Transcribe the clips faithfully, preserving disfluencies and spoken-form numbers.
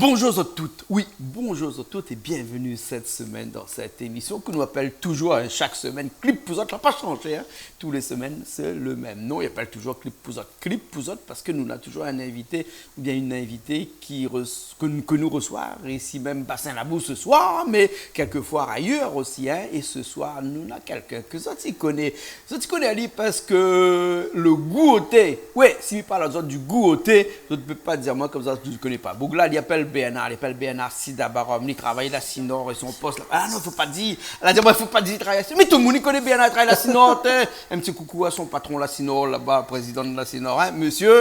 Bonjour zot tout, oui, bonjour zot tout é bienvenu sèt semèn dan sèt émisyon ke nou apèl toujour, in, shak semèn, Clip pou zot, la pa shanjé, in. Tou lé semèn sé le mèm non, i apèl toujour Clip pou zot, Clip pou zot, parske nou na toujour in invité oubien in invité ki res-, ke, ke nou resoi isi mèm Bassin Labou se soir, mé kèlkefoi ayèr osi, in. É se soir nou na kèlkin ke zot i koné, zot i koné ali parske le Gou o Té. Oué, si mi parl azot du Gou o Té, zot i pé pa dir amoin konmsa zot i koné pa. Boug-la li apèl Bernard, li apèl Bernard Sidabarom, li travay la Sinor é son pos la. Ah non, fo pa dir. La di amoin fo pa dir li travay la Sinor. Mé tout moun i koné Bernard i travay la Sinor, té. In ti koukou a son patron la Sinor laba, prézidan de la Sinor, in, mésyé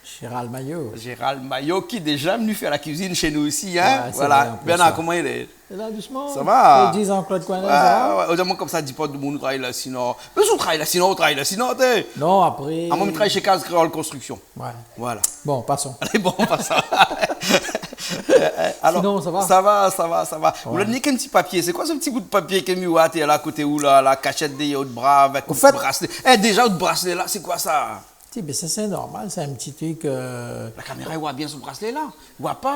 Gérald Maillot. Gérald Maillot, ki lé déza vni fé la kuizine shé nou isi, in. Oué, sé vré, an plis, Bernard, sa. Koman i lé ? Lé la, dousman. Sa va ? Fé diz an ke lot koin la, sa va ? Oué, oué, o moin konmsa di pa demoun ou travay la Sinor. Mé si ou travay la Sinor, ou travay la Sinor, té. Non, apré. Amoin mi travay shé Case Créole Construction. Oué. Voilà. Bon, pason. Alé, bon, pa sa. Alor, sinon, sa va ? Sa va, sa va, sa va. Oué. Ou la nik in ti papié. Sé koi se ti bout papié ke mi oi atèr la, koté ou la, la kashèt dèyèr out bra avèk out braslé ? Ofèt, é, déza out braslé la, sé koi sa ? Ti, bin, sa sé normal, sé in ti trik, eu, La kaméra i oi bien son braslé la. I oi pa.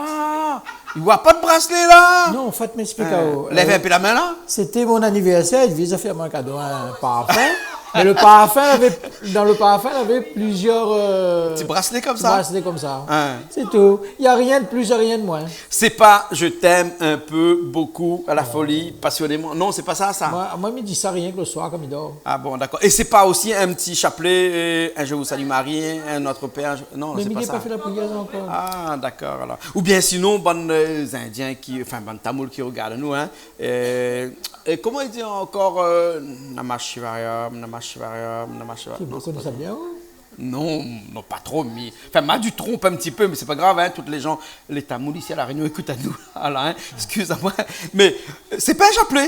I oi pa de braslé la. Non, an fèt, mi ésplik aou. Lèv in pé la min la. Sété mon anivèrsèr, li devé fé amoin kado in parfin. Mé le parfin lavé, dan le parfin lavé plizièr, eu, ti braslé konmsa. Ti braslé konmsa. In. Sé tou. Na rien de plis, na rien de moin. Sé pa « Je t'aime un peu, beaucoup, à la folie, passionnément ». Non, sé pa sa, sa. Moin, moin mi di sa rienk le soir kan mi dor. Ah bon, dakor. É sé pa osi in ti shapelé, eu, « Un je vous salue Marie, un Notre Père », un je-, non, sé pa sa. Mé mi la pa fé la prièr ankor. Ah, dakor, alor. Oubien sinon, bann, eu, Indien ki, anfin, bann Tamoul ki rogard anou, in, eu, é koman i di ankor, eu, « Namah Shivaya, Namah Shivaya, Namah Shivaya ». Non, sé pa sa. Ou koné sa bien, ou ? Non, non, pa tro, mé, anfin, ma di tronp in ti pé, mé sé pa grav, in, tout lé jan, lé Tamoul isi La Rényon i ékout anou la, in, eskiz amoin. Mé, eu, sé pa in shapelé.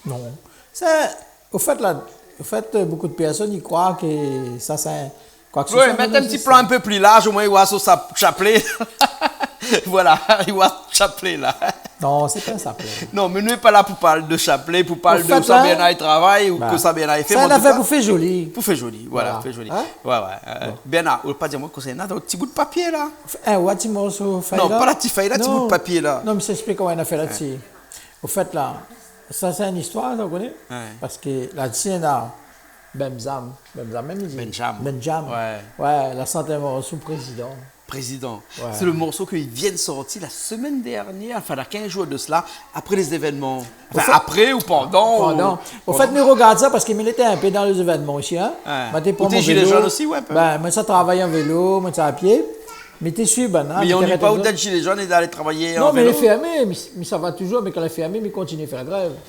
Non. Sa, ofèt, la, ofèt, bonpé de pèrsone i kroi ke sa, sé koi ke se soi, mé non, sé sa. Oué, mèt in ti plan in pé pli larz, omoin i oi son shap-, shapelé. Voilà, i oi shapelé la. Non, sé pa in shapelé. Non, mé nou lé pa la pou parl de shapelé, pou parl de sa Bernard i travay ou ke sa Bernard i fé, mé an tou ka, pou fé zoli. Pou fé zoli, voilà, fé zoli. Voilà. In ? Oué, oué, eu, bon. Bernard, ou la pa di amoin kosa néna dan out ti bout papié la. In, oi, ti morso fèy la. Non, pa la ti fèy la, ti bout papié la. Non, mé mi ésplik koman néna fé la dsi. Ofèt, la, sa sé in istoir, sa, ou koné ? Oué. Parske la dsi néna Bemzam, Bemzam mèm, li di. Benjam. Benjam. Oué. Oué, la shant in morso Prézidan. Prézidan. Oué. Sé le morso ke li vien de sortir la semèn dèrnièr, anfin, na kinz zour de sela, apré lé zévènman. Anfin, ofèt, apré ou pandan, ou pandan. Ofèt, mi rogard sa parske mi lété in pé dan lé zévènman osi, in. Oué. Moin té pran mon vélo. Ou té zilé zone osi, oué, in pé. Bin, moin sa travay an vélo, moin sa a pié. Mé té suiv bann, in, mé i anuiy pa ou d'èt zilé zone é d'alé travay an vélo ? Non, mé lé fèrmé, mi, mi sava toujour, mé kan lé fèrmé, mi kontinié fé la grèv.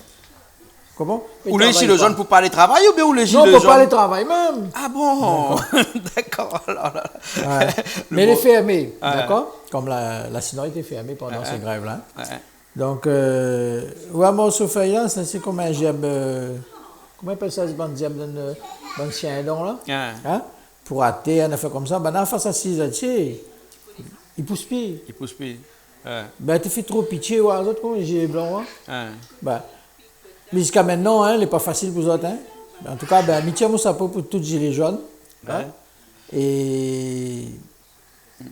Koman ? Ou lé zilé zone pou pa alé travay oubien ou lé zilé zone ? Non, pou pa alé travay mèm. Ah bon ? Dakor. Dakor, alor la. Oué. Mé lé fèrmé, dakor ? Kom la, la Sinor lété fèrmé pandan sé grèv la. Oué. Donk, eu, oué, morso fèy la, sa sé kom in zèrb, eu, koman i apèl sa, bann zèrb, bann, eu, bann shien don la ? Oué. In ? Pou atèr, in afèr konmsa, banna fas asiz la dsi, i pous pi. I pous pi. Oué. Bin, té fé tro pitié, oué, zot, koman, zilé blan, in. Oué. Bin, mé ziska mintnan, in, lé pa fasil pou zot, in. An tou ka, bin, mi tir mon shapo pou tout zilé zone, in. Oué. É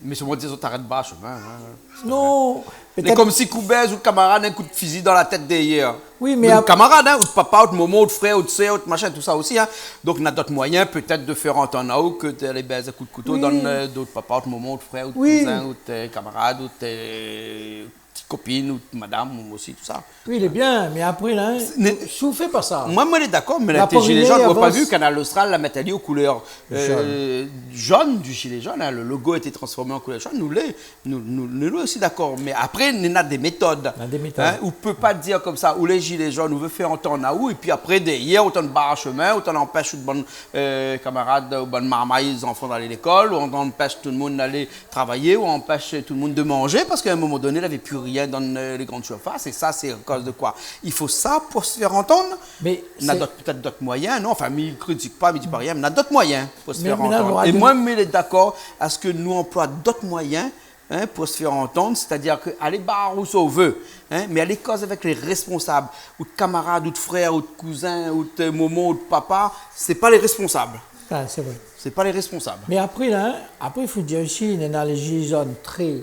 Mé si ou di zot arèt bar shomin, in. Non, pétèt. Mé komsi koubèz out kamarad in kout fizi dan la tèt dèyèr. Oui, mé ap- Kamarad, in, out papa, out momon, out frèr, out sèr, out mashin, tousa osi, in. Donk, na d'ot moiyin, pétèt, de fèr antann aou ke d'alé bèz in kout kouto dan, eu, d'ot papa, out momon, out frèr, out kouzin, out, eu, kamarad, out, eu, ti kopine, out madam osi, tousa. Oui, lé bien, mé apré la, in, si ou fé pa sa. Moin, moin lé dakor, mé la, té zilé zone, ou la pa vi Kanal Austral la mèt ali o koulèr, eu, zone, du gilet jaune, in, le logo a été transformé en couleur jaune, nou lé, nou, nou, nou lé osi dakor. Mé apré, néna dé métod. Néna dé métod. In, ou pé pa dir konmsa, ou lé zilé zone, ou vé fé antann aou, épi apré, dèyèr, ou tann bar shomin, ou tann anpèsh out bann, eu, kamarad, ou bann marmay, zanfan d'alé lékol, ou anpèsh tout le moun d'alé travay, ou anpèsh tout le moun de manzé, parske a in moman doné, lavé pi rien dan, eu, lé grann sirfas, é sa, sé akoz de koi ? I fo sa pou se fèr antann. Mé na d'ot, pétèt d'ot moiyin, non ? Anfin, mi kritik pa, mi di pa rien, mé na d'ot moiyin pou se fèr antann. É moin, mi lé dakor a se ke nou anploi d'ot moiyin, in, pou se fèr antann, sétadir ke alé bar ousa ou vé, in, mé alé koz avèk lé rèsponsab, out kamarad, out frèr, out kouzin, out, eu, momon, out papa, sé pa lé rèsponsab. A, sé vré. Sé pa lé rèsponsab. Mé apré, la, in, apré, i fo dir osi, néna lé zilé zone trè,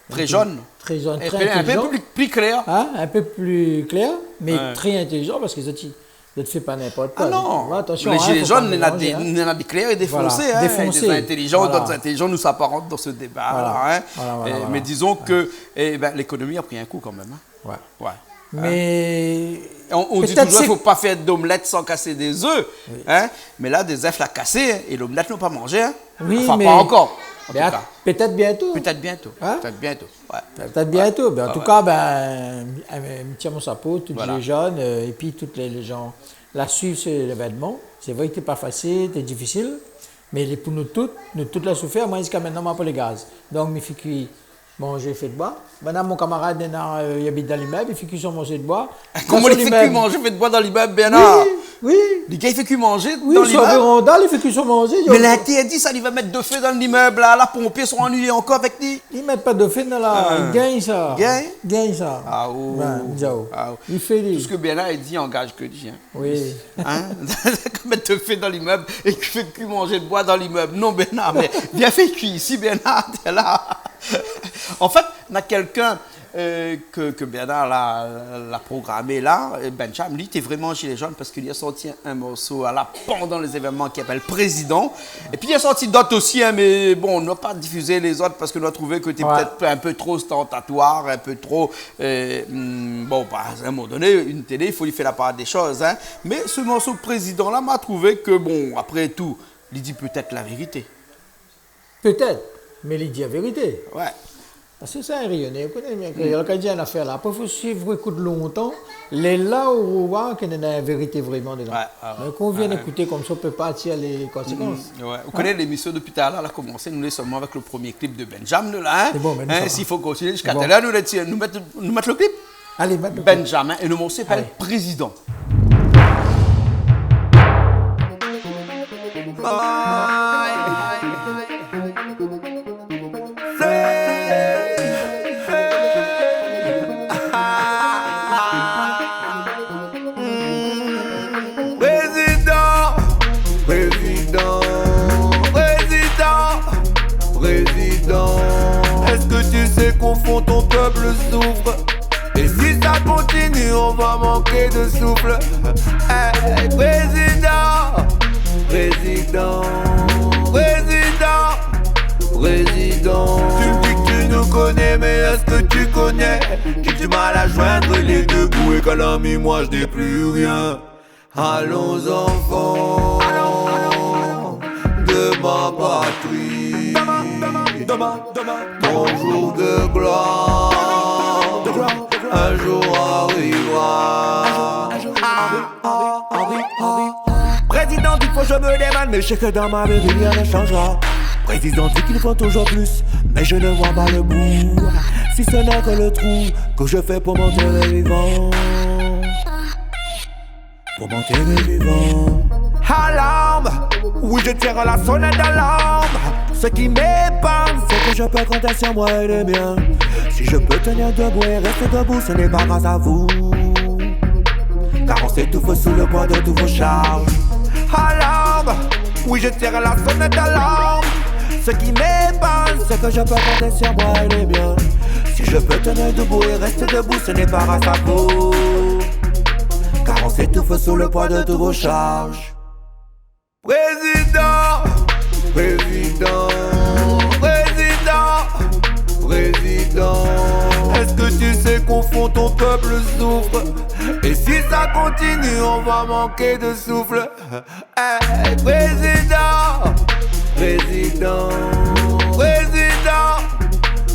Tré zone. Tré zone, tré intélizan. In pé, in pé pli, pli klèr. In pé pli klèr, mé tré intélizan parske zot i, zot i fé pa ninport koi. Ah non. Voilà, atansion, fo pa mélanzé. Lé zilé zone, néna dé, néna dé klèr é dé fonsé, dé intélizan, dot intélizan, nou sa pa rant dan se déba-la. Voilà, voilà. Mé dizon ke, ébin, lékonomi la pri in kou kan mèm. Ouais. Mé on, on di touzour, fo pa fé d'omlèt san kasé dé zèf. Oui. Mé la, dé zèf la kasé, é l'omlèt nou la pa manzé. Anfin, pa ankor, an tou ka. Pétèt bientô. Pétèt bientô. Pétèt bientô. Mé an tou ka, bin, mi tir mon shapo, tout lé zone, épi tout lé, lé zan la suiv se lévènman. Sé vré ke té pa fasil, té difisil, mé lé pou nou tout, nou tout la soufèr. Moin, ziska mintnan, moin la pa lé gaz. Donk, mi fé kui manzé fé d'boi. Banna, mon kamarad, néna, i abit dan limèb, i fé kui son manzé d'boi. Koman li fé kui manzé fé d'boi dan limèb, Bernard ? Oui, oui. Li gingn fé kui manzé dan limèb ? Oui, si véranda, li fé kui son manzé. Mé lé intèrdi sa, li va mèt dofé dan limèb la, la ponpié sra annuiyé ankor avèk li. Li mèt pa dofé dan la, li gingn sa. Gingn ? Gingn sa. Ah, oh. Bin, mi di aou. Li fé li. Tout sak Bernard i di i angaz ke li, hein. Oui. Hein ? Mèt dofé dan limèb é ki fé kui manzé d'boi dan limèb. Non, Bernard, mé vien fé kui isi, Bernard, té la. An fèt, na kèlkin, ke, ke Bernard la, la programé la, Benjam, li té vréman zilé zone parske li la sorti in morso la pandan lé zévènman ki apèl Président. Épi li la sorti d'ot osi, hein, mé bon, nou la pa difizé lézot parske nou la trouvé ke té pétèt in pé tro ostantatoir, in pé tro Euh, hmm, bon, ba, a in moman doné, in télé, i fo li fé la par dé shoz, hein. Mé se morso Président la, ma trouvé ke, bon, apré tou, li di pétèt la vérité. Pétèt, mé li di la vérité. Ouais. Parske sa, in Rényoné, ou koné, mé kan i di in afèr la, apré, fo suiv, ékout lontan, lé la ou voi ke néna in vérité vréman dedan. Ouais. Ah ouais. Mé kan ou vien ékouté konmsa, ou pé pa tir lé konsékans. Mm, ouais. Ou koné, lémision dopi talèr la komansé, nou lé solman avèk le promié klip de Benjam, nou la, hein. Sé bon, mé nou sa. Si fo kontinié ziska talèr, nou lé, nou mèt, nou mèt le klip. Alé, mèt le klip. Benjam, é le morso i apèl Président. Alé. Président, président, président, président. Est-ce que tu sais qu'au fond ton peuple souffre ? Et si ça continue, on va manquer de souffle. Hey, président, président, président, président. Tu me dis que tu nous connais, mais est-ce que tu connais qui du mal à joindre les deux bouts et qu'à la mi-moi je n'ai plus rien ? Allons, enfants de ma patrie, ton jour de gloire, un jour arrivera. Président dit faut que je me démène, mais je sais que dans ma vie rien ne changera. Président dit qu'il faut toujours plus, mais je ne vois pas le bout. Si ce n'est que le trou que je fais pour m'enterrer vivant. Pour m'enterrer vivant. Alarme ! Oui, je tire la sonnette d'alarme. Ce qui m'épanne, c'est que je peux compter sur moi et les miens. Si je peux tenir debout et rester debout, ce n'est pas grâce à vous. Car on s'étouffe sous le poids de tous vos charges. Alarme ! Oui, je tire la sonnette d'alarme. Ce qui m'épanne, c'est que je peux compter sur moi et les miens. Si je peux tenir debout et rester debout, ce n'est pas grâce à vous. Car on s'étouffe sous le poids de tous vos charges. Président, président, président, président. Est-ce que tu sais qu'au fond ton peuple souffre ? Et si ça continue, on va manquer de souffle. Hey, président, président, président,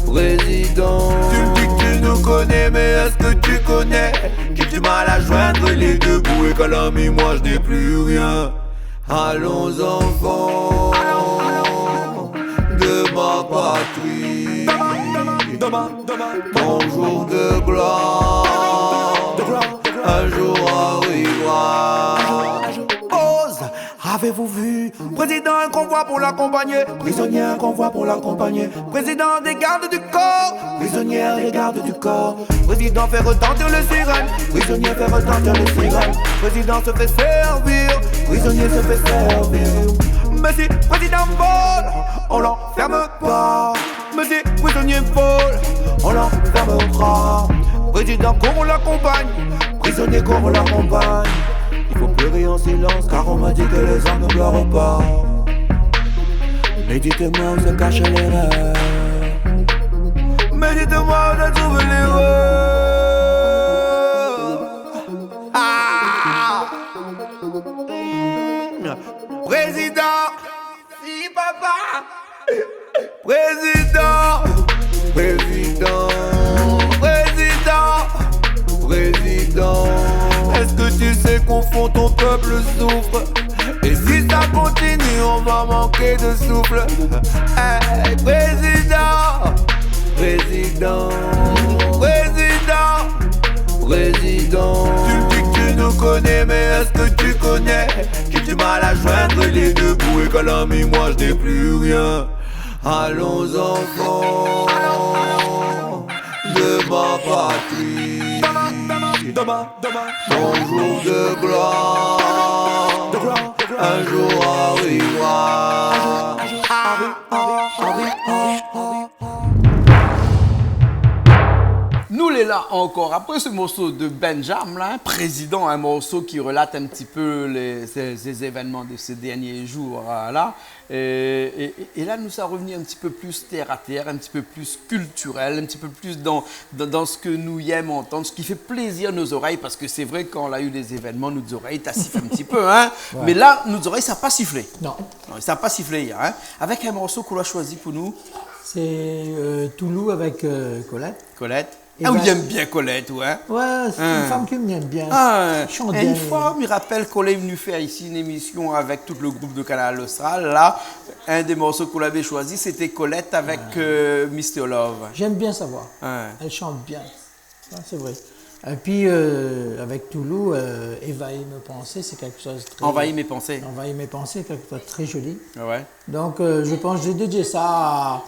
président. Tu me dis que tu nous connais, mais est-ce que tu connais qui du mal à joindre les deux bouts et qu'à la mi-moi je n'ai plus rien ? Allons, enfants de ma patrie, ton jour de gloire, un jour arrivera. Pause. Avez-vous vu ? Président, un convoi pour l'accompagner. Prisonnier, un convoi pour l'accompagner. Président des gardes du corps. Prisonnier des gardes du corps. Président fait retentir les sirènes. Prisonnier fait retentir les sirènes. Président se fait servir. Prisonnier se fait servir. Mais si président vole, on l'enferme pas. Mais si prisonnier vole, On l'enfermera. Président, qu'on l'accompagne. Prisonnier, qu'on l'accompagne. Il faut pleurer en silence, car on m'a dit que les hommes ne pleurent pas. Mais dites-moi où se cachent les rêves. Mais dites-moi où se trouvent les rêves. Ah. Président. Si, papa. Président, président, président, président. Est-ce que tu sais qu'au fond ton peuple souffre ? Et si ça continue, on va manquer de souffle. Eh, président, président, président, président. Tu me dis que tu nous connais, mais est-ce que tu connais qui du mal à joindre les deux bouts et qu'à la mi-moi je n'ai plus rien. Allons enfants de ma patrie. Ton jour de gloire, un jour arrivera. Nou lé la ankor. Apré se morso de Benjam la, in, Président, in morso ki relat in ti pe lé, sé, sé zévènman de sé dernié zour, euh, la. É, é, é la, nou sa revni in ti pe pli tèr a tèr, in ti pe pli kiltirèl, in ti pe pli dan, dan, dan sak nou yèm antann, sak i fé plézir nout zorèy, parske sé vré, kan la u dé zévènman, nout zorèy té i sifl in ti pe, in. Ouais. Mé la, nout zorèy sa pa siflé. Non. Non, sa pa siflé, in. Avèk in morso k'ou la shoizi pou nou. Sé, euh, Toulou avèk, euh, Colette. Colette. É ah, ou yèm bien Colette, ou, in ? Ouais, sé in fanm ke mi yèm bien. Ah, in, shant bien. In foi, mi rapèl kan ou la vni fé isi in émisyon avèk tout le group de Kanal Austral, la, in dé morso k'ou lavé shoizi, sété Colette avèk, euh, Mister Love. J'aime bien sa voix. Ouais. Elle chante bien. Ça, c'est vrai. Et puis, euh, avec Toulou, euh, Envahis mes pensées, c'est quelque chose de très... Envahis mes pensées. Envahis mes pensées, quelque chose de très joli. Ah ouais. Donc, euh, je pense que j'ai dédié ça à,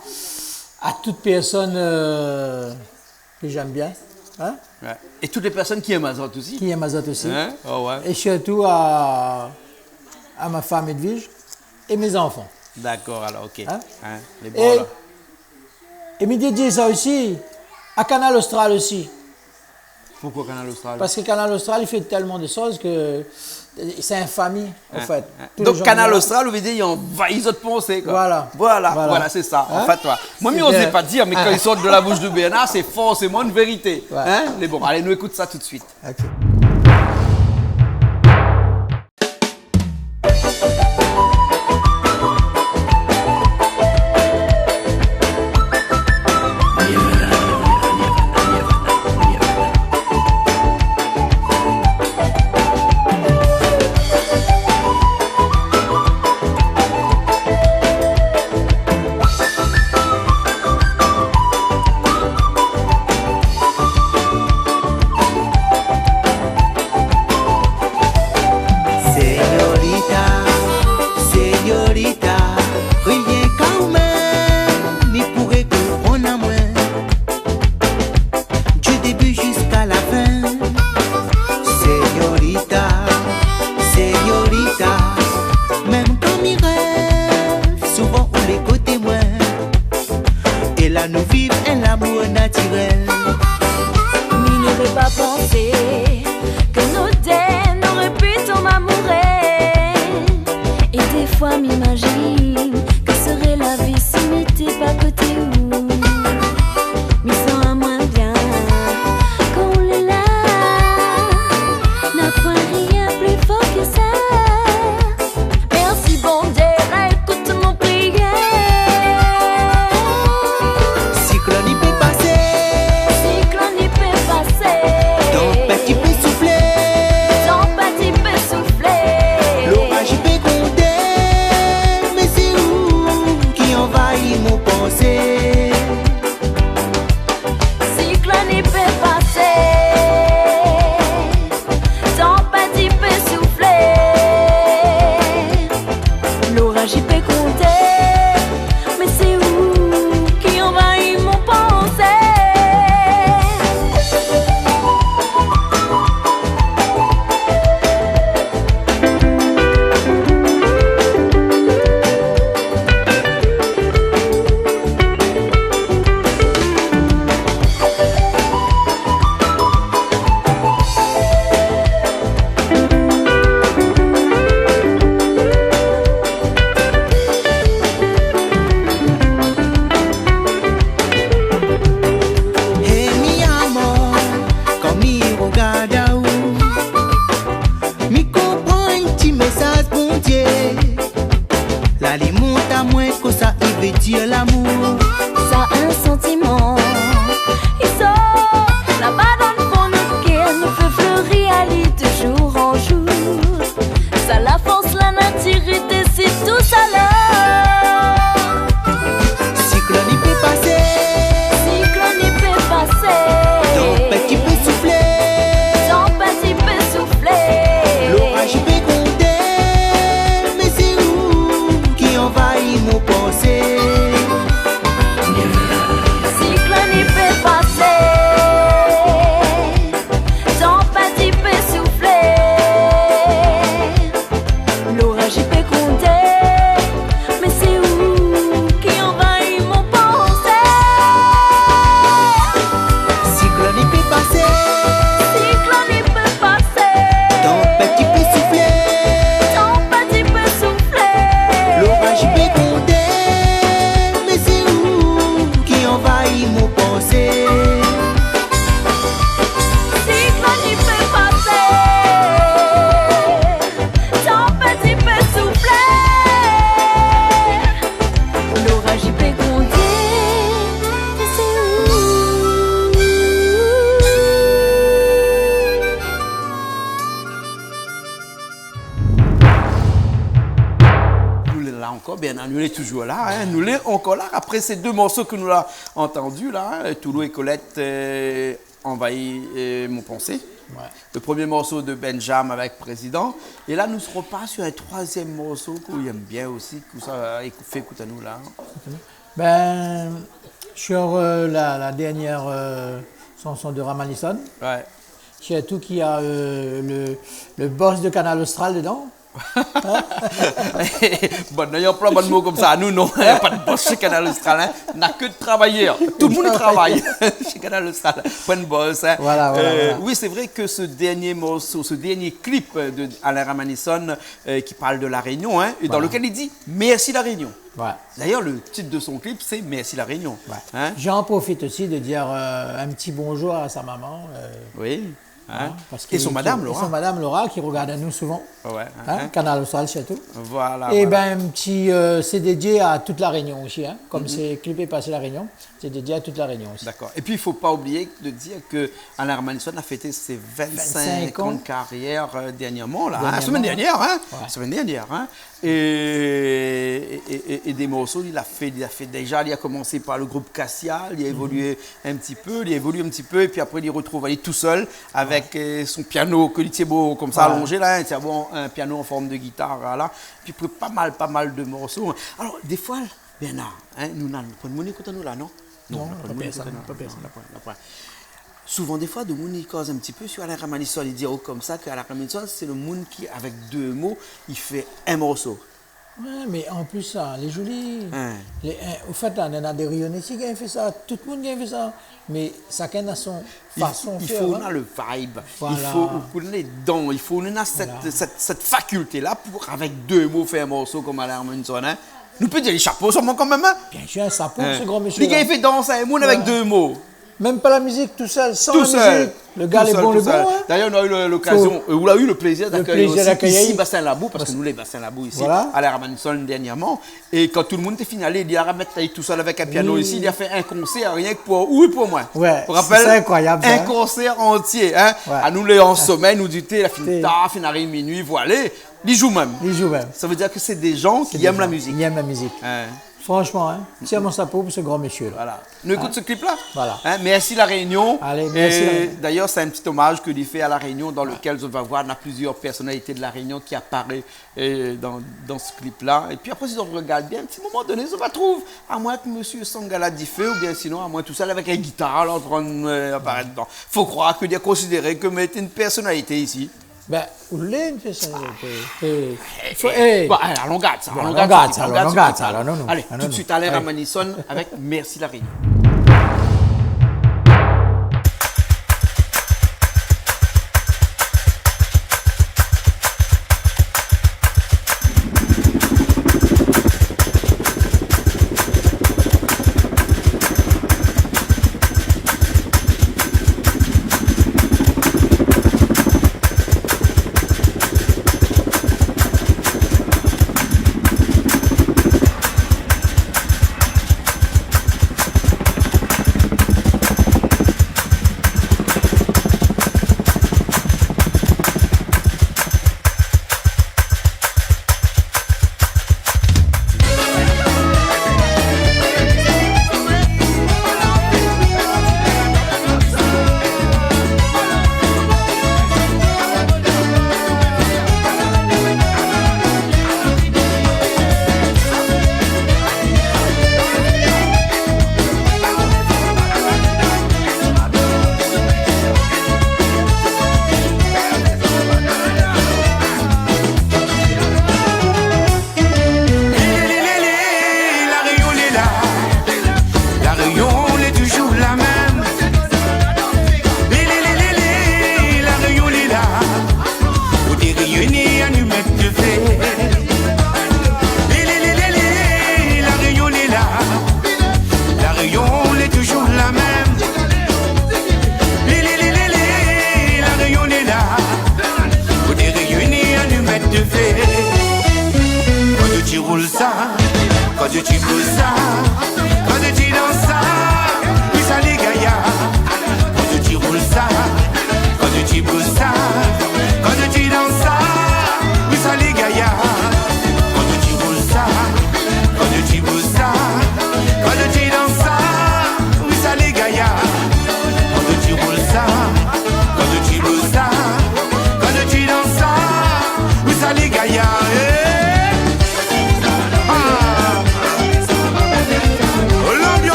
à toute personne, euh, ke j'aime bien, in ? Ouais. É tout lé pèrsone ki yèm azot osi. Ki yèm azot osi. In ? Oh ouais. É sirtou a, a ma fanm Edwige é mé zanfan. Dakor, alor, OK. In ? In, lé bon, é, la. É mi dédi sa osi a Kanal Austral osi. Poukosa Kanal Austral ? Parske Kanal Austral i fé tèlman de shoz ke, euh, sé in fami, an fèt. In, in. Tout lé jan i vien. Donk Kanal Austral, ou vé dir, i anvayi zot pansé, koi. Voilà. Voilà, voilà, sé sa. In ? An fèt, ouais. Moin, mi oz pa dir, mé kan i sort de la boush de Bernard, sé forséman in vérité. Ouais. In ? Mé bon, alé, nou ékout sa tout de suit. OK. Señorita, señorita, rienk aou mèm i pouré konprann amoin. Du début jusqu'à la fin. Señorita, señorita, mèm kan mi rèv, souvan ou lé koté moin. É la nou viv in lamour natirèl. Mi noré pa pansé ke nou dé noré pi tonm amouré. É défoi mi imazine ke sré la vi si mi té pa koté ou. Mi san amoin bien kan ou lé la. Na poin rien pli for ke sa. Mèrsi Bondié, la ékout mon priyèr. Siklone i pé pasé, Vé dir lamour, sa in santiman. I sort laba dan fon nout kèr, nou fé fléri ali de jour an jour. Sa la fors la natir é désid tousala. Siklone i pé pasé. Siklone i pé pasé. Tanpèt i pé souflé. Tanpèt i pé souflé. Loraj i pé grondé. Mé sé ou ki anvayi mon pansé. Siklone i pé pasé. Tanpèt i pé souflé, loraj i pé grondé, mé sé ou ki anvayi mon pansé. Siklone i pé pasé. Siklone i pé pasé. Tanpèt i pé souflé. Tanpèt i pé souflé. Loraj i pé grondé, mé sé ou ki anvayi mon pansé. Siklone i pé pasé, tanpèt i pé souflé, loraj i pé grondé, mé sé ou. Nou lé la ankor, Bernard, nou lé toujour la, in, nou lé ankor la. Apré sé dé morso ke nou la antandi la, in, Toulou é Kolèt, euh, anvayi, euh, mon pansé. Ouais. Le premié morso de Benjam avèk Prézidan. É la, nou sré pa sur in troizièm morso ke ou yèm bien osi, ke sa, euh, ékou-, fé ékout anou la. Ok. Ben, sur, euh, la, la dernière, euh, chanson de Ramanisson, ouais, sirtou ki na, euh, le, le boss de Kanal Austral dedan. Bon, non, i anploi pa de mo konmsa. Nou, non, na pa de boss shé Kanal Austral, in. Na ke de travayèr. Tout le moun i travay shé Kanal Austral. Pwin de boss, in. Voilà, voilà, euh, voilà. Oui, sé vré ke se dernié morso, se dernié klip de Alain Ramanisson, euh, ki parl de La Rénion, in, é dan, voilà, lekèl li di « Mèrsi La Rénion ». Ouais. D'ailleurs, le titre de son clip, c'est Merci La Réunion. Ouais. Hein ? J'en profite aussi de dire, euh, un petit bonjour à sa maman, euh, oui, hein, hein, parce que, et son madame, et Laura. Son madame Laura, qui regarde à nous souvent. Ouais, hein, hein, hein. Kanal Austral surtout. Voilà, voilà. Et ben, un petit, euh, c'est dédié à toute La Réunion aussi, hein, comme c'est clippé par C'est La Réunion, c'est dédié à toute La Réunion aussi. D'accord. Et puis, il faut pas oublier de dire que Alain Ramanisson a fêté ses vingt-cinq ans de carrière, euh, dernièrement, là, hein, semaine dernière, hein. Ouais. Semaine dernière, hein. É, é, é, é dé morso, li la fé, li la fé déza, li la komans par le group Cassia, li la évolué in ti pé, li la évolué in ti pé, épi apré, li artrouv ali tousèl avèk, euh, son piano ke li tienbo konmsa, alonzé la, in, sé in bon, in piano an form de gitar, la. Épi apré, pa mal, pa mal de morso. Alor, défoi, Bernard, in, nou na, nou pwin moun i ékout anou la, non ? Non, non, na pwin moun i ékout anou la. Non, na pèrsone, na pwin, na pwin. Souvan, défoi, demoun i koz in ti pé sur Alain Ramanisson, i di, oh, konmsa, ke Alain Ramanisson, sé le moun ki, avèk dé mo, i fé in morso. Ouais, mé an plis, sa lé zoli. In. Lé, in, o fèt, la, néna dé Rényoné isi ki gingn fé sa, tout moun gingn fé sa. Mé shakinn na son fason fé, in. I fo, i fo ou na le vibe. Voilà. I fo ou koné dan, i fo ou na sèt, sèt, sèt fakilté-la pou, avèk dé mo, fé in morso konm Alain Ramanisson, in. Nou pé dir ali shapo solman kanmèm, in. Bien sûr, in shapo pou se gran mésyé-la. Li gingn fé dans in moun avèk dé mo. Mèm pa la mizik, tousèl, san la mizik. Tousèl. Le gars lé bon, lé bon, in. D'ailleurs, on a eu le, l'occasion, euh, on a eu le plaisir d'accueillir aussi ici Bassin Labou, parce que nou lé Bassin Labou isi, Alain Ramanisson dernièrement. É kan tout le moun té fini alé, li la ramèt ali tousèl avèk in piano isi, li la fé in konsèr rienk pou ou é pou moin. Ouais, sé inkroyab, sa, in. Ou rapèl ? In konsèr antié, in. Ouais. Anou lé an somèy, nou di, té, la fini tar, fini ariv minui, voilà. Li zoué mèm. Li zoué mèm. Sa i vé dir ke sé dé jan ki èm la mizik. Sé dé jan ki èm la mizik. In. Franchement, in, tir mon chapeau pou se gran mésyé-la. Voilà. Nou ékout se klip-la. Voilà. In, Merci La Réunion. Alé, Merci La Réunion. É d'ailleurs, sé in ti omaz ke li fé a La Réunion, dan lekèl zot va voir, na plizyèr pèrsonalité de La Réunion ki aparé, euh, dan, dan se klip-la. Épi apré, si zot i rogard bien, in ti moman doné, zot va trouv amoin èk mésyé Sangala Difé, oubien sinon amoin tousèl avèk in gitar, la, an trin, euh, aparèt dedan. Fo kroir ke li la konsidéré ke moin lété in pèrsonalité isi. Ben, ou lé in pèrsonalité. Fo, é, bon, alé, alon gard sa, alon gard sa, alon gard sa, alon, non, non. Alé, tout de suite, Alain Ramanisson avèk Merci La Réunion.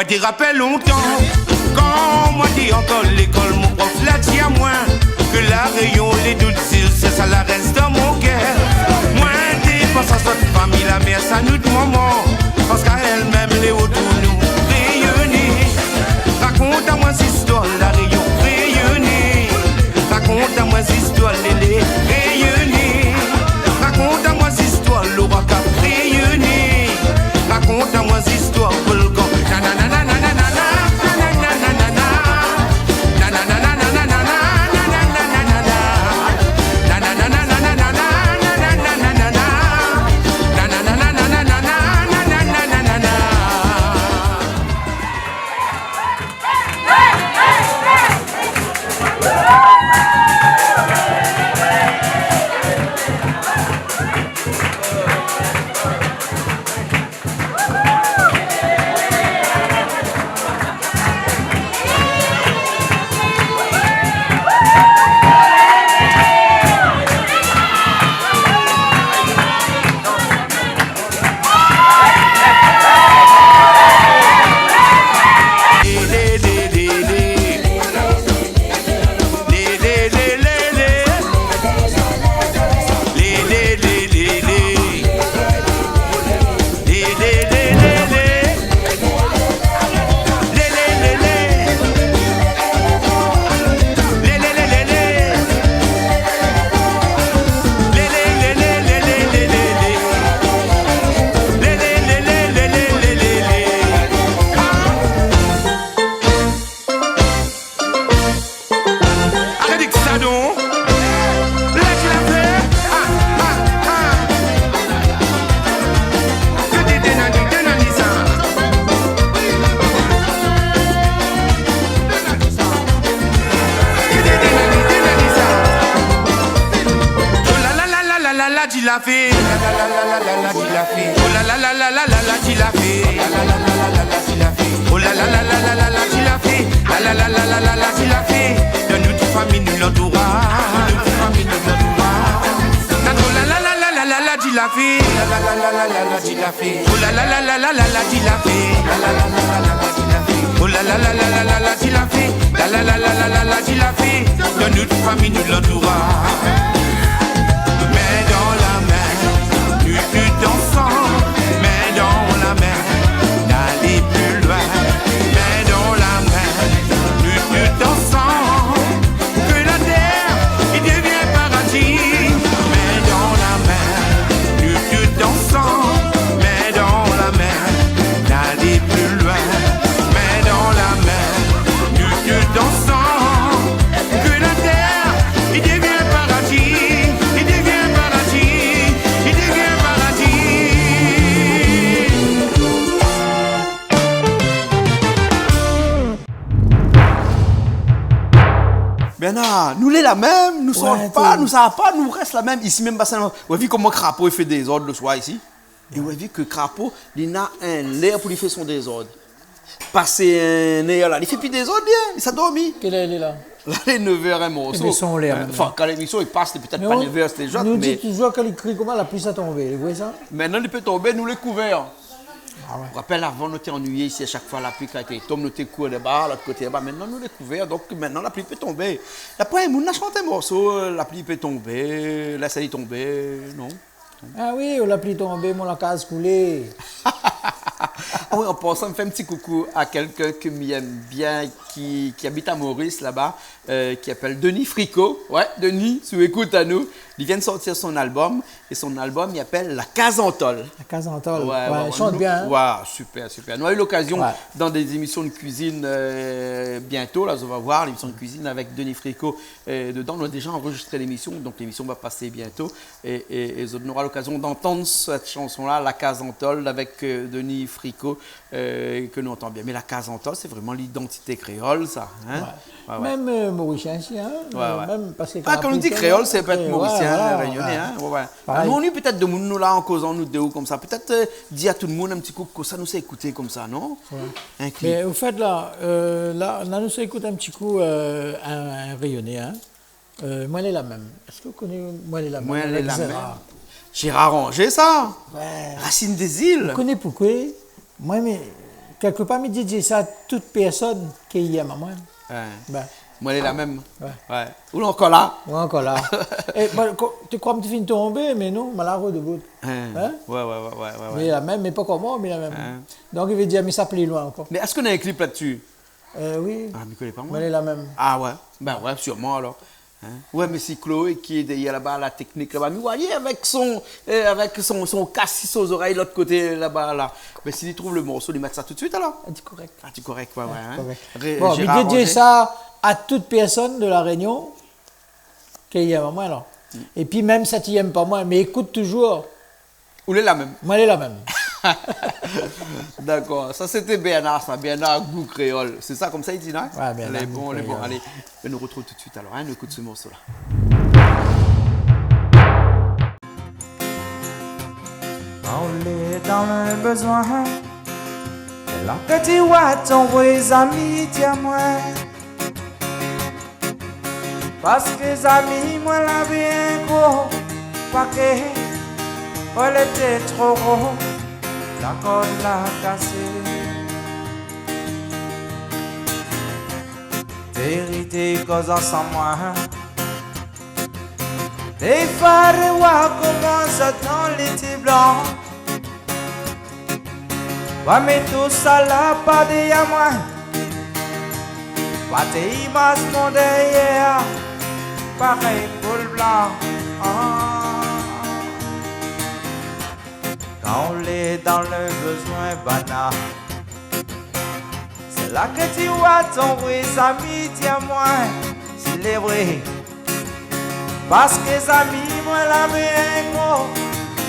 Té rapèl lontan, kan moin té ankor lékol, mon prof la di amoin ke La Rényon, lé douz zil, sé sa la rès dan mon kèr. Moin té pans a sort fami, la mèr sa nout momon, parske èl mèm lé otour nou. Rényoné, rakont amoin zistoir La Rényon. Rényoné, rakont amoin zistoir lélé. Rényoné, rakont amoin zistoir Loraka. Rényoné, rakont amoin zistoir volkan. Arèt èk sa donk. Lès la fé. Ah, ah, ah. Ke té dé nani, dé nani sa. Ke té dé nani, dé nani sa. Oh la la la la la la la, di la fé. La la la la la la, di la fé. Oh la la la la la la la, di la fé. La la la la la la la, di la fé. Oh la la la la la la la, di la fé. La la la la la la la, di la fé. Dan nout fami, nou lantouraz. Nout fami, nou lantouraz. Oh la la la la la la la, di la fé. La la la la la la la, di la fé. Oh la la la la la la la, di la fé. La la la la la la la, di la fé. Oh la la la la la la la, di la fé. La la la la la la la, di la fé. Dan nout fami, nou lantouraz. Min dan la min, nou tout ansanm. Min dan la min, alé pli loin. Min dan la min, nou tout ansanm. Ke la tèr i devien paradi. Min dan la min, nou tout ansanm. Min dan la min, alé pli loin. Min dan la min, nou tout ansanm. Ke la tèr i devien paradi, i devien paradi, i devien paradi. Bernard, nou lé la mèm, nou sort pa, nou sava pa, nou rès la mèm. Isi mèm, basin, ou la vi koman krapo i fé dézord le soir isi ? É ou la vi ke krapo, li na in lèr pou li fé son dézord. Pasé in èr la, li fé pi dézord, bien, li sa dormi. Kèl èr lé la ? La lé nèv èr in morso. Ébin, son lèr, mintnan. Anfin, kan lémision i pas, lé pétèt pa nèv èr, sété zot, nou di touzour ke li kri koman la pli sa tonbé, lé vré sa ? Mintnan li pé tonbé, nou lé kouvèr. Ah ouais. Ou rapèl, avan, nou té annuiyé isi, a shak foi la pli, kan té i tonm, nou té kour laba, lot koté laba. Mintnan nou lé kouvèr, donk mintnan la pli pé tonbé. Dapré, moun la shant in morso, euh, la pli pé tonbé, lès ali tonbé, non ? Ah oui, oh la pli tonbé, mon la kaz koulé. Ah oui, an pasan, mi fé in ti koukou a kèlkin ke mi èm bien, ki, ki abit a Moris laba, euh, ki apèl Denis Fricot. Ouais, Denis, si ou ékout anou, li vien sortir son album, é son album i apèl La Kaz an Tol. La Kaz an Tol. Ouais, ouais, ouais, li shant bien, hein. Ouais, super, super. Nou la u lokazion dan dé zémision de kuizine, euh, bientôt, la, zot va voir, lémision de kuizine avèk Denis Fricot, euh, dedan. Nou la déza anrozistré lémision, donk lémision va pasé bientôt. É, é, é zot nora lokazion d'antann sèt shanson-la, La Kaz an Tol, avèk, euh, Denis Fricot, euh, ke nou antann bien. Mé La Kaz an Tol, sé vréman lidantité kréol, sa, hein ? Ouais. Ouais, ouais. Mèm, euh, morisien osi, hein ? Ouais, euh, ouais. Mèm parske kan nou di kréol, sé pétèt morisien, rényoné, hein ? Ouais, ouais. Parèy. Nou, nou, pétèt, demoun nou la, an kozan, nou dé ou konmsa. Pétèt, euh, di a tout demoun in ti kou kosa nou sa ékouté konmsa, non ? Ouais. Mé o fèt, la, euh, la, la, nou sa ékout in ti kou, euh, in, in rényoné, hein ? Euh, Moin lé la mèm. Èske ou koné Moin lé la mèm ? Moin lé la mèm. Avèk Gérard. Gérard Ranget, sa ? Ouais. Racine des Îles. Ou koné poukoué ? Moin, mé, Kèlkepar, mi di, di sa a tout pèrsone ki yèm amoin. Hein. Bin. Moin lé la mèm. Ouais. Ouais. Ou lé ankor la. Ou lé ankor la. É, bin, ko-, té kroi mi té fine tonbé, mé non, ma la rodebout. Hein. Hein ? Ouais, ouais, ouais, ouais, ouais, ouais. Mé la mèm, mé pa koman, mé la mèm. Hein. Donk, i vé dir, mi sa pli loin ankor. Mé èske néna in klip la-dsi ? Euh, oui. Ah, mi koné pa, moin. Moin lé la mèm. Ah ouais. Bin ouais, sirman alor. Hein ? Ouais, mé sé Chloé ki lé dèrièr laba, la teknik laba. Mi oi ali avèk son, euh, avèk son, son kas si son zorèy lot koté laba, la. Mé si li trouv le morso, li mèt sa tout de suit, alor ? Ah, di korèk. Ah, di korèk, ouais, ouais, hein. Korèk. Ré-, bon, Gérard mi di Ranger. Sa a tout pèrsone de La Rényon ki yèm amoin, alor. Mm. Épi mèm sak i yèm pa moin, mé ékout touzour. Ou lé la mèm. Moin lé la mèm. Dakor, sa sété Bernard, sa, Bernard Gou Kréol. Sé sa, konmsa i di, non ? Ouais, Bernard Gou Kréol. Lé bon, lé bon. Alé, nou artrouv tout de suit alor, hein, nou ékout se morso-la. Kan ou lé dan le bezoin, sé la ke ti oi ton vré zami, di amoin. Parske zami moin lavé in gro pakèt, oh, lété tro gro, la kord la kasé. Té rité koz ansanm moin. Té falé oir koman sa tan lété blan. Wa, mé tousala pa dèrièr moin. Wa, té imaz mon dèrièr, parèy poul blan. Ah. Kan ou lé dan le bezoin, bana, sé la ke ti oi ton vré zami, di amoin si lé vré. Parske zami moin lavé in gro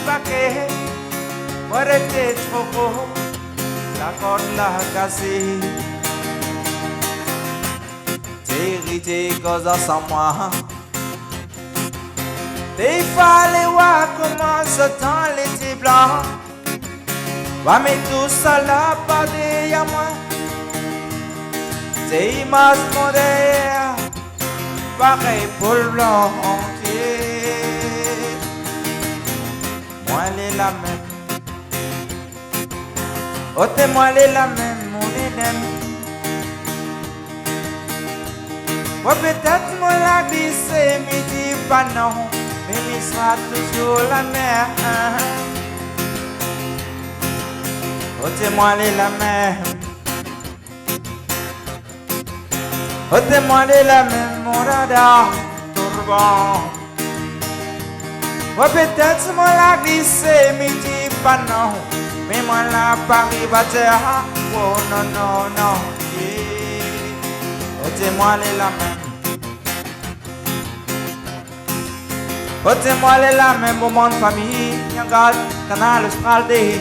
pakèt, moin lété tro gro, la kord la kasé. Té rité koz ansanm moin. Té falé oir koman sa tan lété blan. Wa, mé tousala pa dèrièr moin. Té imaz mon dèrièr, parèy poul blan. Moin lé la mèm. Oh, té moin lé la mèm, mon nénèm. Wa, pétèt moin la glisé, mi di pa non, mé mi sra touzour la mèm. Oh, té moin lé la mèm. Oh, té moin lé la mèm, mon dada, tourban. Wa, pétèt moin la glisé, mi di pa non, mé moin la pa riv atèr. Oh, non, non, non, yeah. Oh, té moin lé la mèm. Oh, té moin lé la mèm, bon, mon fami, mi gard Kanal Austral dé.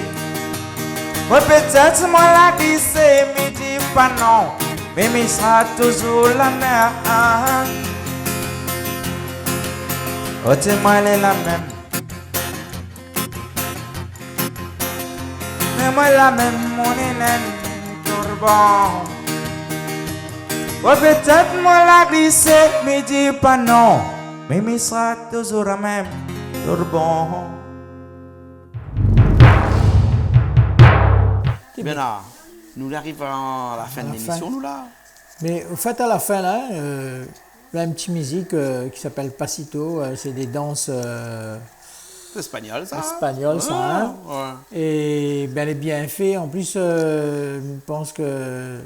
Wa, pétèt moin la glisé, mi di pa non, mé mi sra touzour la mèm. Oh, té moin lé la mèm. Mé moin la mèm, mon nénèm, tourban. Wa, pétèt moin la glisé, mi di pa non, mé mi sra touzour la mèm, tourban. Bernard, nou la ariv a la fin de lémisyon, nou la. Mé o fèt, a la fin la, euh, la in ti mizik, euh, ki apèl Pasito, euh, sé dé dans, euh, espagnol, sa, hein ? Ouais, ouais. É bin, lé bien fé. An plis, euh, mi pans ke...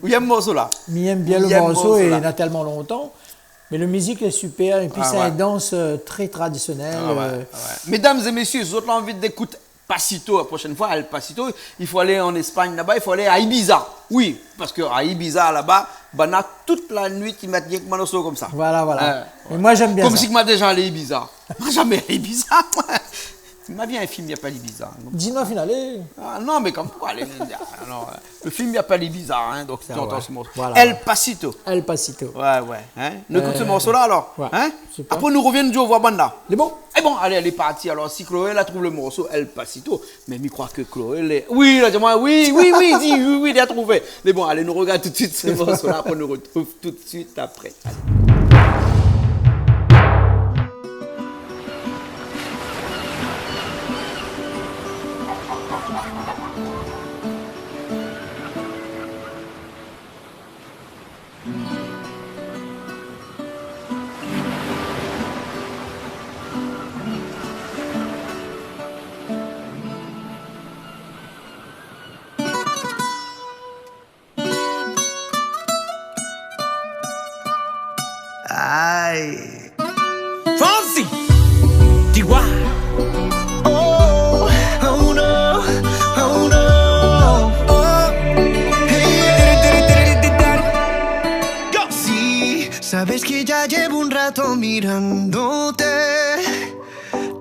Ou yèm morso la ? Mi yèm bien le morso la. Ou yèm morso, é na tèlman lontan. Mé le mizik lé super, épi sé in dans, euh, trè tradisyonèl, euh. Ah ouais, ouais. Médam é mésyé, zot la anvi d'ékout Pasito, la proshèn foi, El Pasito, i fo alé an Espagne laba, i fo alé a Ibiza. Oui, parske a Ibiza laba, bana tout la nuit i mèt rienk bann morso konmsa. Voilà, voilà. Euh, ouais. É moin, mi yèm bien sa. Konmsi ke moin la déza alé Ibiza. Moin la zamé alé Ibiza, moin. Moin la vi in film i apèl Ibiza. Di amoin, fine alé. Ah non, mé konm koi, alé, alor, euh, le film i apèl Ibiza, hein, donk... Sa, ou antann se morso. Voilà, voilà. El Pasito. El Pasito. Ouais, ouais, hein. Nou ékout se morso la alor, hein. Super. Apré nou rovien, nou di orevoir bann la. Lé bon. É bon, alé, lé parti. Alor, si Chloé la trouv le morso El Pasito, mé mi kroi ke Chloé lé, oui, la di amoin, oui, oui, oui, di, oui, oui, li la trouvé. Lé bon, alé, nou rogard tout de suit se morso la, apré nou artrouv tout de suit apré. Alé. Ay. Fonsi. Tiwa. Oh, oh no, oh no. Oh. Hey. Yo. Sí, sabes que ya llevo un rato mirándote.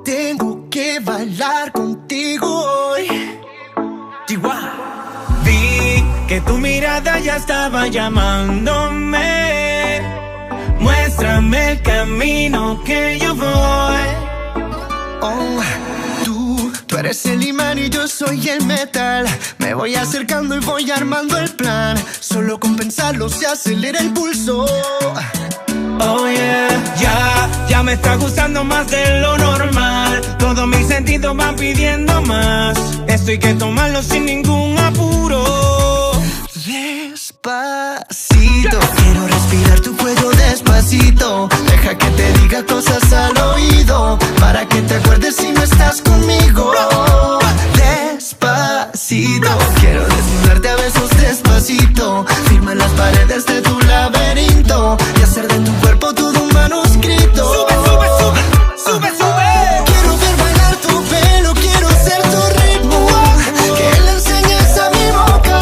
Tengo que bailar contigo hoy. Tiwa. Vi que tu mirada ya estaba llamándome. Muéstrame el camino que yo voy. Oh, tú, tú eres el imán y yo soy el metal. Me voy acercando y voy armando el plan. Solo con pensarlo se acelera el pulso. Oh yeah, ya, ya me está gustando más de lo normal. Todos mis sentidos van pidiendo más. Esto hay que tomarlo sin ningún apuro. Despacito, quiero respirar tu cuello despacito. Deja que te diga cosas al oído, para que te acuerdes si no estás conmigo. Despacito, quiero desnudarte a besos despacito. Firma las paredes de tu laberinto y hacer de tu cuerpo todo un manuscrito. Sube, sube, sube, sube, sube. Quiero ver bailar tu pelo, quiero ser tu ritmo. Que le enseñes a mi boca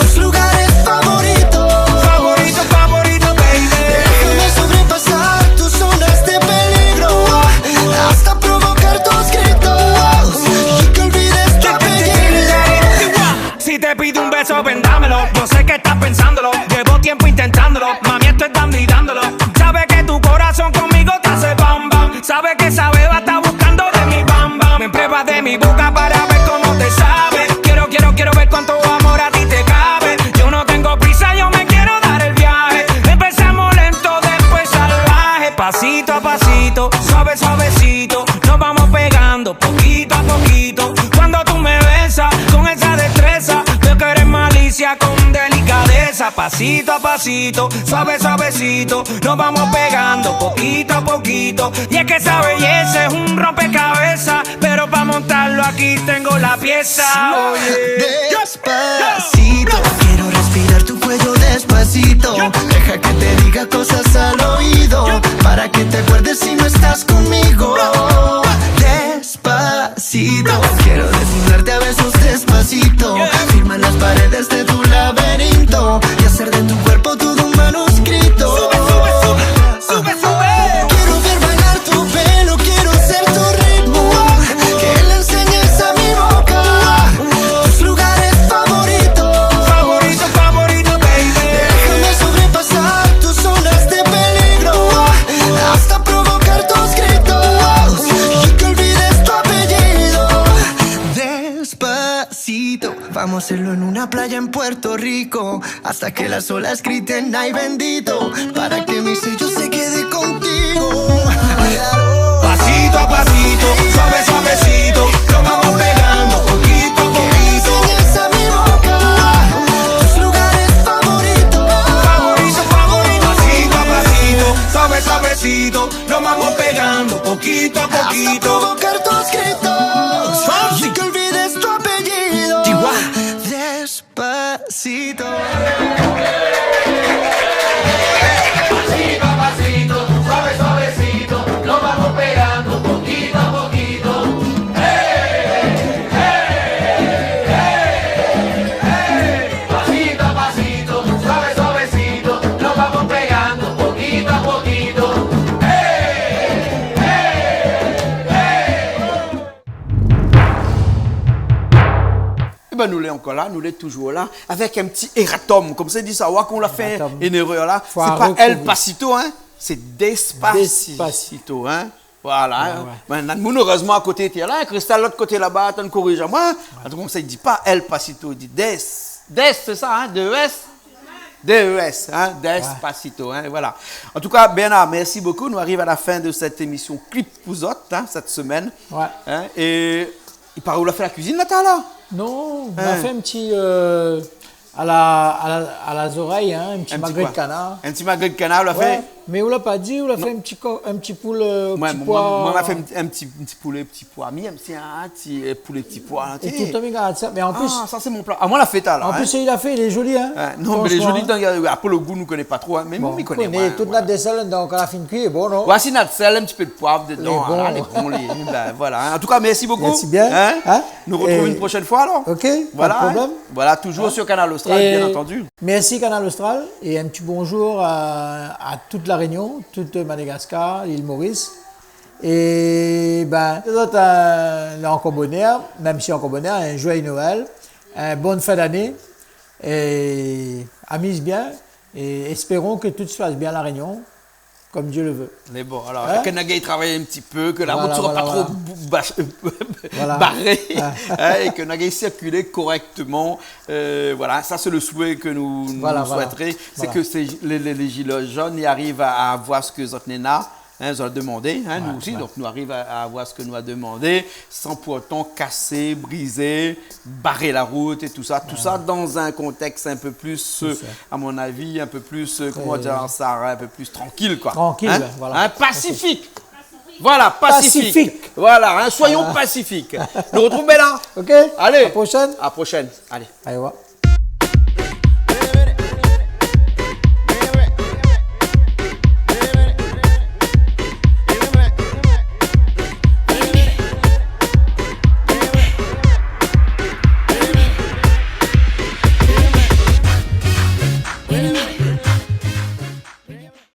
tus lugares favoritos. Favorito, favorito, baby. Déjame sobrepasar tus zonas de peligro. Hasta provocar tus gritos y que olvides tu apellido. Si te pido un beso, ven, dámelo. Yo sé que estás pensándolo. Llevo tiempo intentándolo. Mami, esto es dando y dándolo. Sabe que tu corazón conmigo te hace bam, bam. Sabe que esa beba está buscando de mi bam, bam. Me prueba de mi boca para ver cómo te sabe. Quiero, quiero, quiero ver cuánto amor a ti te cabe. Yo no tengo prisa, yo me quiero dar el viaje. Empezamos lento, después salvaje. Pasito a pasito, suave, suavecito. Nos vamos pegando poquito a poquito. Cuando tú me besas con esa destreza, veo que eres malicia con delicadeza. Pasito a pasito, suave, suavecito, nos vamos pegando poquito a poquito. Y es que esa belleza es un rompecabezas, pero pa montarlo aquí tengo la pieza. Oye. Despacito, quiero respirar tu cuello despacito. Deja que te diga cosas al oído, para que te acuerdes si no estás conmigo. Despacito, quiero desnudarte a besos despacito. Firma las paredes de tu laberinto y hacer de tu cuerpo todo un manuscrito. Sube, sube, sube, sube, sube. Quiero ver bailar tu pelo, quiero ser tu ritmo. Que le enseñes a mi boca tus lugares favoritos. Favorito, favorito, baby. Déjame sobrepasar tus zonas de peligro. Hasta provocar tus gritos y que olvides tu apellido. Despacito, vamos a hacerlo en una playa en Puerto Rico, hasta que las olas griten: "Ay, bendito", para que mi sello se quede contigo. Pasito a pasito, suave, suavecito, nos vamos pegando poquito a poquito. Enseñas a mi boca tus lugares favoritos. Favorito, favorito. Pasito a pasito, suave, suavecito, nos vamos pegando poquito a poquito. Hasta provocar tus gritos. Fonsi. Y que olvides tu apellido. Tiwa. Despacito. Pasito a pasito, suave, suavecito, nos vamos pegando poquito a poquito. Hey, hey, hey, hey. Pasito a pasito, suave, suavecito, nos vamos pegando poquito a poquito. Hey, hey, hey. Ében, nou lé ankor la, nou lé toujour la, avèk in ti ératom. Konmsa i di sa, oua, kan ou la fé in érèr la, sé pa El Pasito, in, sé Despacito, in. Despacito. Voilà, in. Oué, oué. Bin, néna moun, erèzman, akoté té la, Kristal, lot koté laba, atann, korij amoin. Oué. Atann, konmsa i di pa El Pasito, i di Des. Des, sé sa, in, D E S. D E S, in, Despacito, in, voilà. An tou ka, Bernard, mèrsi bokou. Nou ariv a la fin de sèt émisyon Clip pou zot, in, sèt semèn. Oué. In, é i paré ou la fé la kuizine, Natala ? Non, nou la fé in ti, eu, À la, à la, à la zorèy, hein, in ti magré de kanar. In ti magré de kanar, ou la fé ? Ouais, mé ou la pa di, ou la fé in ti ko-, in ti poulé, euh, ti poi. Moin, moin, moin, moin la fé in, in ti, in ti poulé, ti poi. Mi èm si, in ti, euh, poulé, ti poi, la, ti sé. É tout le monde regarde ça. Mais en plus, ah, sa sé mon pla. Ah, moin la fé sa la, hein. En plus, li la fé, lé zoli, hein. Ouais, non, mé lé zoli, franchement, hein. Apré, lo gou, nou koné pa tro, hein. Mé bon, mi koné, moin, tout voilà. Tout na dé sèl, donk, à la fin kui, bon, non ? Ouais, si na sèl, in ti pé de poiv dedan, lé bon, hein, lé bon, lé, ben, voilà, hein. En tout cas, merci beaucoup. Merci bien. Hein ? Hein ? Nou retrouv une prochaine fois, alors. Ok, pas de problème. Voilà, hein. Voilà, toujours sur Kanal Austral, bien entendu. Merci Kanal Austral, é in ti bonjour à, à toute La Réunion, toute Madagascar, l'île Maurice. É ben, lé zot, euh, lé ankor bonèr, mèm si ankor bonèr, in joyeux Noël, in bonne fin d'année, é amiz bien, é espérons que tout se passe bien à La Réunion, comme Dieu le veut. Mé bon, alors, hein ? Ke nou gingn travay in ti pé, ke la rout sera pa tro bou-, bach-, baré, hein, é ke nou gingn sirkilé korèkteman. Euh, voilà, sa sé le souhait ke nou, nou souhaiteré, sé ke sé, lé, lé, lé zilé zone i ariv à, à avoir sak zot néna, hein, zot la demandé, hein, nou osi, donk nou ariv à, à avoir sak nou la demandé, san pour otan kasé, brizé, baré la rout é tout sa. Tout sa dans un contexte un peu plus, euh, à mon avis, un peu plus, euh, comment dire ça, un peu plus tranquille, quoi. Tranquille, voilà. Hein ? Pacifique. Voilà, pacifique. Pacifique. Voilà, hein, soyons pacifiques. Nou retrouv la. Ok. Allez. À la prochaine. À la prochaine. Allez. Allez, au revoir.